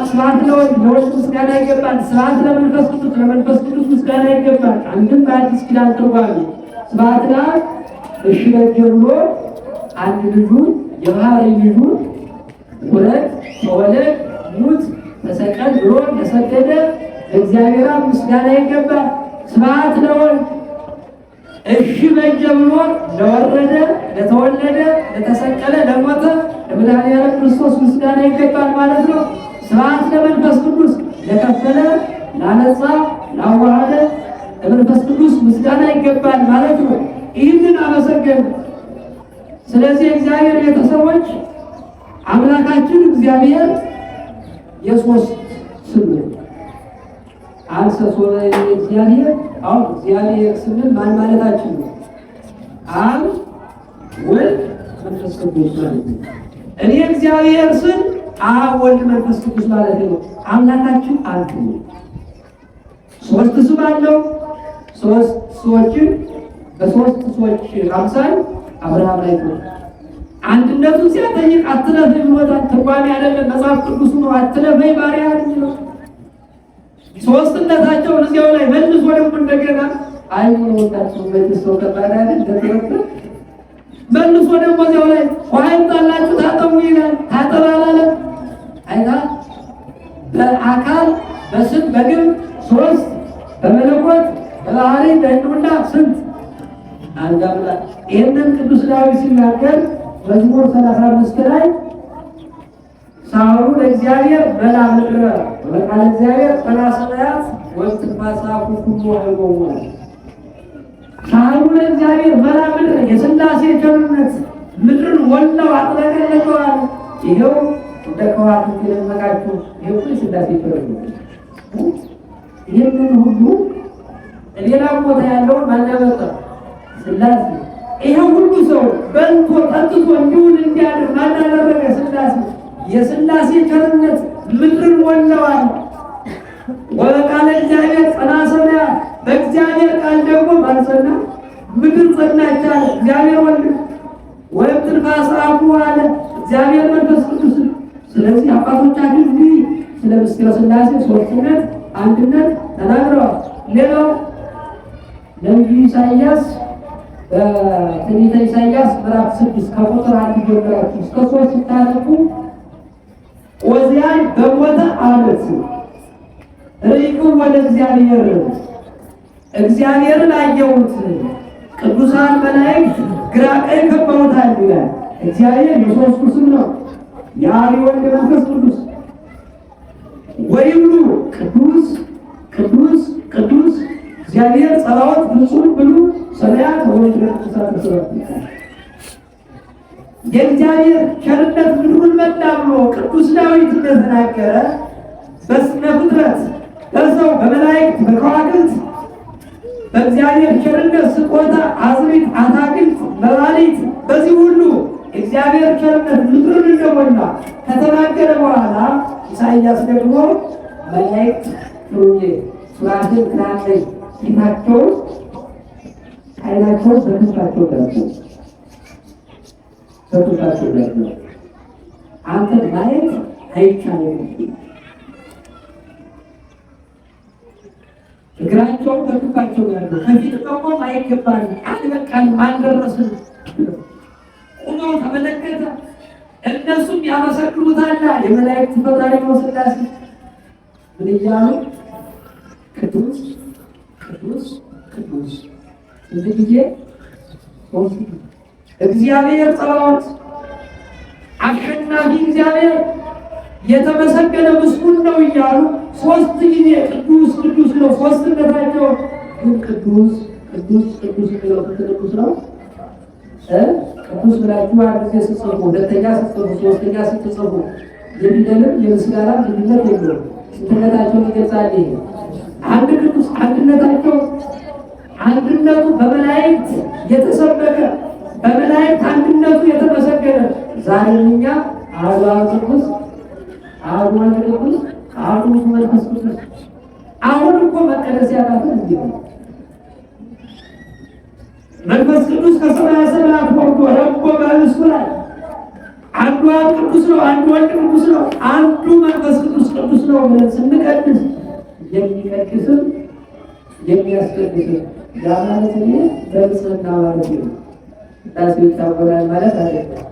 ስብሐት ለወልድ ለወልድ ምስጋና ይገባል። ስብሐት ለመንፈስ ቅዱስ ለመንፈስ ቅዱስ ምስጋና ይገባል። አንድም በአዲስ ኪዳን ትርጓሜ ስብሐት ለአብ እሺ በጀ ብሎ አንድ ልጁን የባህሪ ልጁን ውረድ ተወለድ ሙት ተሰቀል ብሎ ለሰደደ ለእግዚአብሔር አብ ምስጋና ይገባል። ስብሐት ለወልድ እሺ በጀ ብሎ ለወረደ ለተወለደ ለተሰቀለ ለሞተ ለመድኃኒዓለም ክርስቶስ ምስጋና ይገባል ማለት ነው። ስብሐት ለመንፈስ ቅዱስ ለከፈለ ላነጻ ላዋሃደ ለመንፈስ ቅዱስ ምስጋና ይገባል ማለት ነው። ይህንን አመሰገን። ስለዚህ እግዚአብሔር ቤተሰቦች አምላካችን እግዚአብሔር የሶስት ስም ነው። አንሰ ሶበ እግዚአብሔር። አሁን እግዚአብሔር ስንል ማን ማለታችን ነው? አብ ወልድ መንፈስ ቅዱስ ማለት ነው። እኔ እግዚአብሔር ስል አብ ወልድ መንፈስ ቅዱስ ማለት ነው። አምላካችን አንድ ነው። ሶስት ስም አለው። ሶስት ሰዎችን በሶስት ሰዎች አምሳል አብርሃም ላይ ነው። አንድነቱን ሲያጠይቅ አትለፈኝ ብሎታል። ትርጓሜ አይደለም መጽሐፍ ቅዱሱ ነው። አትለፈኝ ባሪያ የሚለው ሶስትነታቸውን እዚያው ላይ መልሶ ደግሞ እንደገና አይሙን ወጣችሁ መልሶ ከባድ አይደል? መልሶ ደግሞ እዚያው ላይ ውሃ ይምጣላችሁ ታጠቡ ይላል። ታጠብ አላለም። አይታ በአካል በስም በግብ ሶስት፣ በመለኮት በባህሪ በሕልውና ስንት አንድ አምላክ። ይህንን ቅዱስ ዳዊት ሲናገር መዝሙር 35 ላይ ሳሩ ለእግዚአብሔር መላ ምድረ በቃለ እግዚአብሔር መላ ሰማያት ወእስትንፋሰ አፉ ኩሉ ኃይሎሙ። ሳሩ ለእግዚአብሔር መላ ምድረ የሥላሴ ቸርነት ምድርን ወላው አጥለቀለቀዋል። ይኸው እንደ ከዋክብት የደመቃችሁ ይኸው የሥላሴ ቸርነት። ይህንን ሁሉ ሌላ ቦታ ያለውን ማን ያመጣ? ሥላሴ። ይሄ ሁሉ ሰው በልቶ ጠጥቶ እንዲውል እንዲያድር ማን አደረገ? ሥላሴ። የሥላሴ ቸርነት ምድርን ሞላዋል። ወበቃለ እግዚአብሔር ጸና ሰማያት፣ በእግዚአብሔር ቃል ደግሞ ማን ጸና? ምድር ጸናች አለ እግዚአብሔር ወልድ። ወእምትንፋሰ አፉ አለ እግዚአብሔር መንፈስ ቅዱስ። ስለዚህ አባቶቻችን እንግዲህ ስለ ምስጢረ ሥላሴ ሶስትነት፣ አንድነት ተናግረዋል። ሌላው ነቢዩ ኢሳይያስ በትንቢተ ኢሳይያስ ምዕራፍ 6 ከቁጥር 1 ጀምራችሁ እስከ 3 ስታነቡ ዖዝያን በሞተ ዓመት ርኢክዎ ለእግዚአብሔር እግዚአብሔርን አየሁት፣ ቅዱሳን መላእክት ግራ ቀኝ ከበውታል ይላል። እግዚአብሔር የሶስቱ ስም ነው፣ የአብ ወልድ መንፈስ ቅዱስ። ወይብሉ ቅዱስ ቅዱስ ቅዱስ እግዚአብሔር ጸባዖት ፍጹም ብሉ ሰማያት ወምድር ቅዱሳት ተሰብሐ። የእግዚአብሔር ቸርነት ምድሩን መላ ብሎ ቅዱስ ዳዊት እንደተናገረ በስነ ፍጥረት በሰው በመላእክት በከዋክብት በእግዚአብሔር ቸርነት ስጦታ አዝሪት አታክልት መባሊት በዚህ ሁሉ እግዚአብሔር ቸርነት ምድሩን እንደሞላ ከተናገረ በኋላ ኢሳይያስ ደግሞ መላእክት ሱራፌል ክራለይ ፊታቸውን ዓይናቸውን በክንፋቸው ደርበው በክንፋቸው ደርበው አንተን ማየት አይቻልም። እግራቸውን በክንፋቸው ጋር ከፊት መቆም አይገባንም፣ አንበቃንም፣ አንደረስንም። ቁመው ተመለከተ። እነሱም ያመሰግኑታል። የመላእክት ፈጣሪ ነው ሥላሴ። ምን እያሉ ቅዱስ ቅዱስ ቅዱስ ስንት ጊዜ? ሶስት ጊዜ። እግዚአብሔር ጸባዖት አሸናፊ እግዚአብሔር የተመሰገነ ምስጉን ነው እያሉ ሶስት ጊዜ ቅዱስ ቅዱስ ነው። ሶስትነታቸው ግን ቅዱስ ቅዱስ ቅዱስ የሚለው ስንት ቅዱስ ነው? ቅዱስ ብላችሁ አንድ ጊዜ ስትጽፉ፣ ሁለተኛ ስትጽፉ፣ ሶስተኛ ስትጽፉ የፊደልም የምስጋናም ልዩነት የለውም። ስንትነታቸውን ይገልጻል። ይሄ አንድ ቅዱስ አንድነታቸው አንድነቱ በመላእክት የተሰበከ በመላእክት አንድነቱ የተመሰገነ ዛሬ እኛ አሐዱ አብ ቅዱስ፣ አሐዱ ወልድ ቅዱስ፣ አሐዱ መንፈስ ቅዱስ። አሁን እኮ መቀደስ ያቃተን እንዲህ ነው። መንፈስ ቅዱስ ከሰማየ ሰማያት ወርዶ ረጎ በህብስቱ ላይ አንዱ አብ ቅዱስ ነው፣ አንዱ ወልድ ቅዱስ ነው፣ አንዱ መንፈስ ቅዱስ ቅዱስ ነው ብለን ስንቀድስ የሚቀድስም የሚያስቀድስም ያ ማለት እኔ በንጽህና ማለት ነው። ቅዳሴ ይታወላል ማለት አይደለም።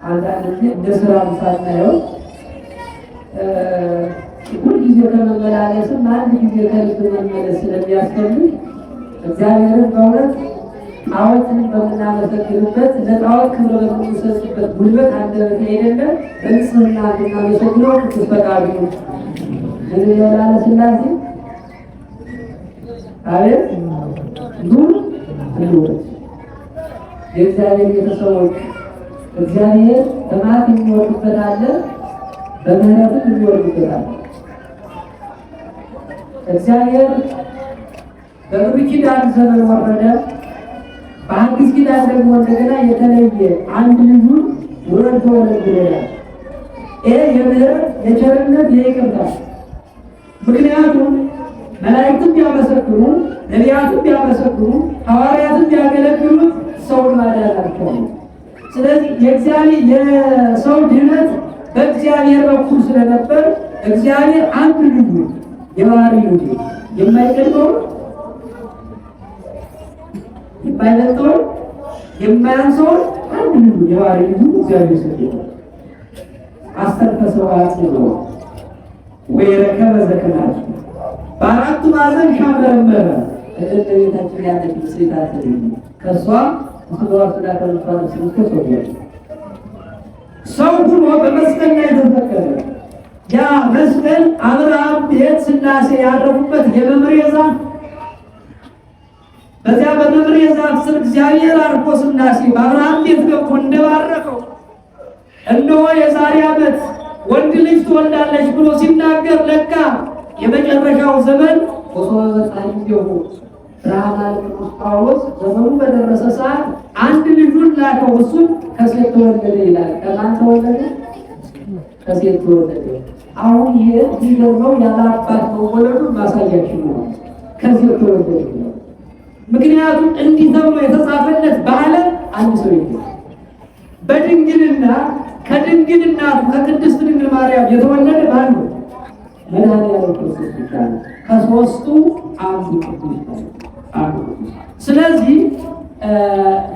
አንዳንድ ጊዜ እንደ ስራ ሳናየው ሁልጊዜ ከመመላለስም አንድ ጊዜ ከልብ መመለስ ስለሚያስፈልግ እግዚአብሔርን በእውነት ጣዖትን በምናመሰግንበት ለጣዖት ክብር በምንሰጥበት ጉልበት አንደበት አይደለ በንጽህና እንድናመሰግነው ቅዱስ ፈቃዱ ምን ይላል ሥላሴ? አቤት ኑ እንውረድ። የእግዚአብሔር ቤተሰቦች እግዚአብሔር በመዓት የሚወርድበት አለ፣ በምሕረትም የሚወርድበት አለ። እግዚአብሔር በብሉይ ኪዳን ዘመን ወረደ። በአዲስ ኪዳን ደግሞ እንደገና የተለየ አንድ ልጁን ውረድ ተወለድ ብሎናል። ይሄ የምህረት የቸርነት የይቅርታ ምክንያቱም መላእክትም ቢያመሰግኑ ነቢያትም ቢያመሰግኑ ሐዋርያትም ቢያገለግሉት ሰውን ማዳን አልቻሉም። ስለዚህ የእግዚአብሔር የሰው ድነት በእግዚአብሔር በኩል ስለነበር እግዚአብሔር አንድ ልጁ የባህሪ ልጁ የማይቀድመውን የማይበልጠውን የማያንሰውን አንድ ልጁ የባህሪ ልጁ እግዚአብሔር ሰጠ። አስተንፈሰው ነው ወይረከበ ዘከማች በአራቱ ማዕዘን ሻመረመረ እመቤታችን ያለች ምስሌታችን ከእሷ ስጋዋ ስጋ ከነፍሷ ነፍስ ሰው ሰው ሁኖ በመስቀል ላይ ተሰቀለ። ያ መስቀል አብርሃም ቤት ሥላሴ ያረፉበት የመምሬ ዛፍ፣ በዚያ በመምሬ ዛፍ ስር እግዚአብሔር አርፎ ሥላሴ በአብርሃም ቤት ገብቶ እንደባረከው እነሆ የዛሬ ዓመት ወንድ ልጅ ትወልዳለች ብሎ ሲናገር ለካ የመጨረሻው ዘመን ወሶበ ብርሃነ ቅዱስ ጳውሎስ ዘመኑ በደረሰ ሰዓት አንድ ልጁን ላከው፣ እሱም ከሴት ተወለደ ይላል። ከማን ተወለደ? ከሴት ተወለደ። አሁን ይሄ የሚገርመው ያለ አባት መወለዱን ማሳያችን ነው። ከሴት ተወለደ። ምክንያቱም እንዲህ ተብሎ የተጻፈለት በዓለም አንድ ሰው የለም። በድንግልና ከድንግል እናቱ ከቅድስት ድንግል ማርያም የተወለደ ማን ነው? መድኃኒዓለም ክርስቶስ ብቻ ነው። ከሶስቱ አንዱ ቅዱስ ነው። አንዱ ቅዱስ። ስለዚህ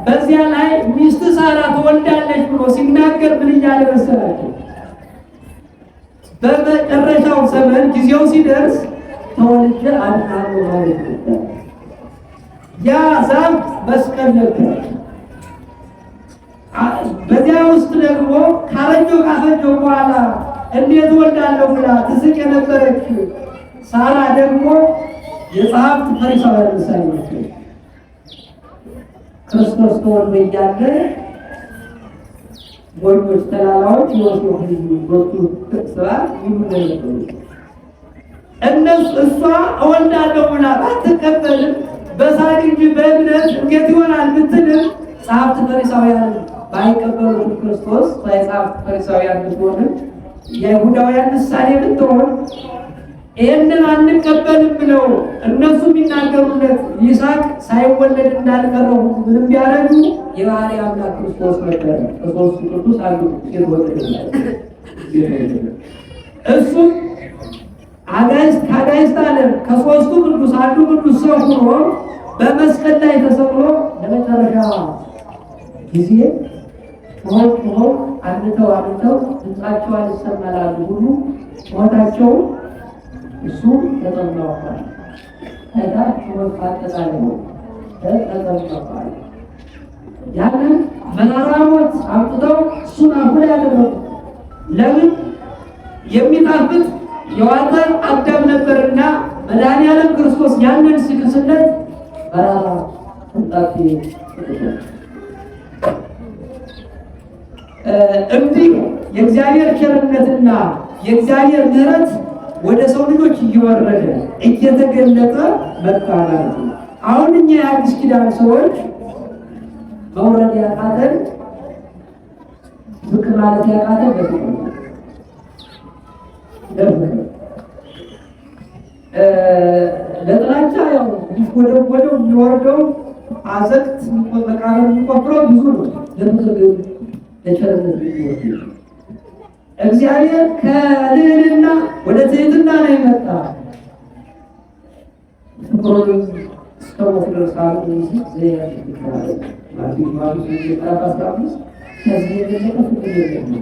በዚያ ላይ ሚስት ሳራ ትወልዳለች ብሎ ሲናገር ምን እያለ መሰላቸው? በመጨረሻው ዘመን ጊዜው ሲደርስ ተወልጄ አድናለሁ ማለት ነበር። ያ ዛፍ መስቀል ነበር። በዚያ ውስጥ ደግሞ ካረጀው ካፈጀው በኋላ እንዴት ወልዳለሁ ብላ ትስቅ የነበረች ሳራ ደግሞ የጸሐፍት ፈሪሳውያን ምሳሌ ናቸው። ክርስቶስ ተወልዶ እያለ ሞኞች ተላላዎች ዮሴፍ ልዩ ወጡ ስራት ይሉ ነበሩ። እነሱ እሷ እወልዳለሁ ብላ ባትቀበልም በሳቅ እንጂ በእምነት እንዴት ይሆናል ብትልም ጸሐፍት ፈሪሳውያን ባይቀበሉትም ክርስቶስ የጸሐፍት ፈሪሳውያን ብትሆንም የይሁዳውያን ምሳሌ ብትሆን ይህንን አንቀበልም ብለው እነሱ የሚናገሩለት ይስሐቅ ሳይወለድ እንዳልቀረው ምንም ቢያደርጉ የባህሪ አምላክ ክርስቶስ ነበረ። ከሦስቱ ቅዱስ አንዱ የተወለደለት እሱም አጋዕዝት ከአጋዕዝት ዓለም ከሦስቱ ቅዱስ አንዱ ቅዱስ ሰው ሆኖ በመስቀል ላይ ተሰቅሎ ለመጨረሻ ጊዜ ጮኸው ጮኸው አንተው አንተው ድምፃቸው አልሰማ ላሉ ሁሉ ጩኸታቸው እሱ ተጠምቀዋል። ከታች ጩኸት አጠቃላይ ነው ተጠምቀዋል። ያንን መራራ ሞት አምጥተው እሱን አሁን ያደረጉ ለምን የሚጣፍጥ የዋጠ አዳም ነበርና መድኃኒዓለም ክርስቶስ ያንን ሲክስለት መራራ ቅንጣት እንዲህ የእግዚአብሔር ቸርነትና የእግዚአብሔር ምሕረት ወደ ሰው ልጆች እየወረደ እየተገለጠ መጣ ማለት ነው። አሁን እኛ የአዲስ ኪዳን ሰዎች መውረድ ያቃተን፣ ዝቅ ማለት ያቃተን በፍቅር ነው። ለፍቅር ለጥላቻ ያው የሚጎደጎደው፣ የሚወርደው አዘቅት፣ መቃብር የሚቆፍረው ብዙ ነው። ለፍቅር ግን፣ ለቸርነት የሚወርድ እግዚአብሔር ከልዕልና ወደ ትህትና ነው የመጣ። ፍቅሩንም እስከ ሞት ድረስ 15። ከዚህ የበለጠ ፍቅር የለም።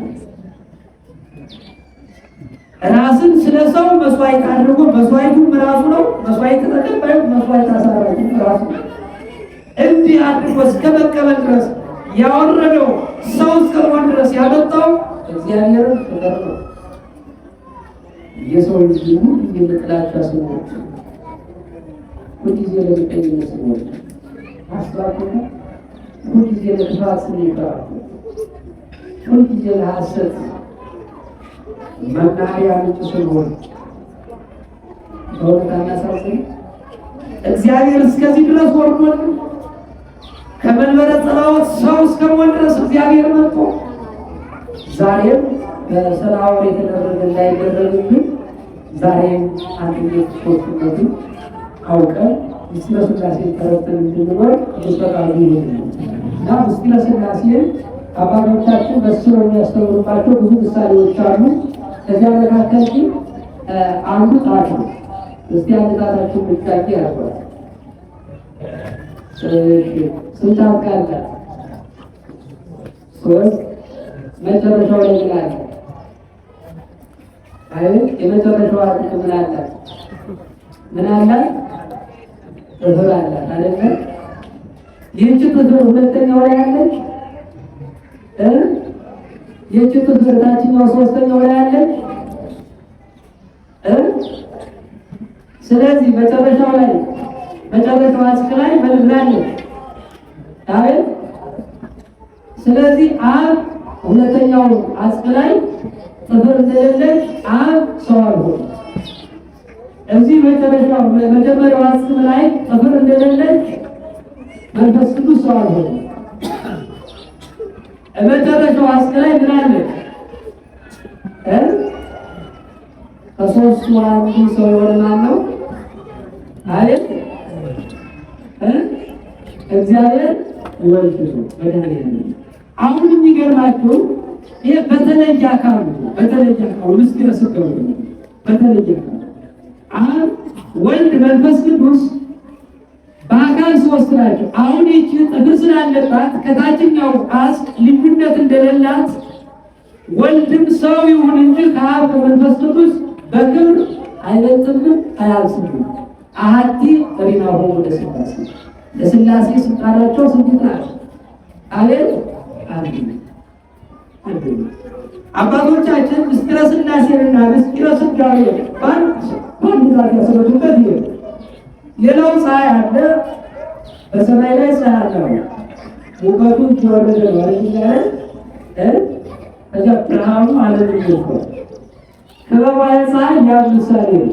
ራስን ስለ ሰው መስዋዕት አድርጎ፣ መስዋዕቱም ራሱ ነው። መስዋዕት ተቀባዩ፣ መስዋዕት አሳራጁ ራሱ ነው። እንዲህ አድርጎ እስከ መቀበል ድረስ ያወረደው፣ ሰው እስከ መሆን ድረስ ያመጣው እግዚአብሔርን ፍቅር ነው። የሰው ልጅ ሁል ጊዜ ለጥላቻ ስንወድ፣ ሁልጊዜ ለምቀኝነት ስንወድ፣ አስባችሁ፣ ሁልጊዜ ለክፋት ስንፈራ፣ ሁልጊዜ ለሐሰት መናኸሪያ ምንጭ ስንሆን በእውነት አናሳዝንም? እግዚአብሔር እስከዚህ ድረስ ወርዶልን፣ ከመንበረ ጸባዖት ሰው እስከመሆን ድረስ እግዚአብሔር መጥቶ፣ ዛሬም በሰናዖር የተደረገ እንዳይደረግብን ዛሬም አንድነት ሶስትነቱን አውቀን ምስጢረ ሥላሴን ተረድተን እንድንኖር ቅዱስ ፈቃዱ ይሁን። እና ምስጢረ ሥላሴን አባቶቻችን በስለው የሚያስተምሩባቸው ብዙ ምሳሌዎች አሉ። ከዚያ መካከል ግን አንዱ ጣት ነው። እስቲ አንድ ጣታችሁን ብቻ ያርጓል። ስንት ጣት አላት? ሶስት። መጨረሻው ላይ ምን አለ? አይ፣ የመጨረሻው አጥንት ምን አላት? ምን አላት? ጥፍር አላት አይደለ? ይህች ጥፍር ሁለተኛው ላይ አለች እ ይህች ጥፍር ታችኛው ሶስተኛው ላይ አለች እ ስለዚህ መጨረሻው ላይ፣ መጨረሻው አጽቅ ላይ ምን አለች? አቤት። ስለዚህ አብ ሁለተኛው አጽቅ ላይ ጥፍር እንደሌለች አብ ሰው አልሆነ። እዚህ መጨረሻው መጀመሪያው አጽም ላይ ጥፍር እንደሌለች መንፈስ ቅዱስ ሰው አልሆነ። መጨረሻው አጽቅ ላይ ምን አለች? እ ከሶስቱ አንዱ ሰው የሆነ ማን ነው? አቤት እ እግዚአብሔር ወልድ ነው፣ መድኃኒዓለም። አሁን የሚገርማችሁ ይህ በተለየ አካሉ፣ በተለየ አካሉ ምስጢረ ሥጋዌ ነው። በተለየ አካሉ አብ፣ ወልድ፣ መንፈስ ቅዱስ በአካል ሶስት ናቸው። አሁን ይቺ ጥፍር ስላለባት ከታችኛው አጽቅ ልዩነት እንደሌላት፣ ወልድም ሰው ይሁን እንጂ ከአብ ከመንፈስ ቅዱስ በክብር አይበልጥም፣ አያንስም። አሐቲ ዕሪናሆሙ ለሥላሴ፣ ለሥላሴ ስልጣናቸው ስንት ናት? አቤት፣ አንድ አንድ። አባቶቻችን ምስጢረ ሥላሴንና ምስጢረ ሥጋዌን በአንድ በአንድ ጣት ያስረዱበት ይሄ። ሌላው ፀሐይ አለ። በሰማይ ላይ ፀሐይ አለ። ሙቀቱ እየወረደ ነው አይደል? እ ከዚያ ብርሃኑ ዓለምን ይወስዳል። ክበቧ ፀሐይ ያ ምሳሌ ነው።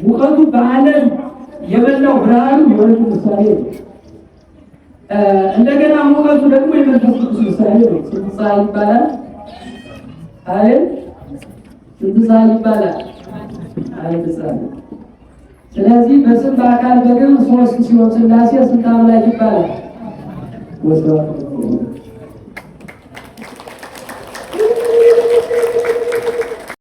ሙቀቱ በዓለም የበላው ብርሃኑ የወልድ ምሳሌ ነው። እንደገና ሙቀቱ ደግሞ የመንፈስ ቅዱስ ምሳሌ ነው። ስንት ፀሐይ ይባላል? አይ፣ ስንት ፀሐይ ይባላል? አንድ ፀሐይ። ስለዚህ በስም፣ በአካል፣ በግብር ሶስት ሲሆን ስላሴ ስንት አምላክ ይባላል? ወስብሐት።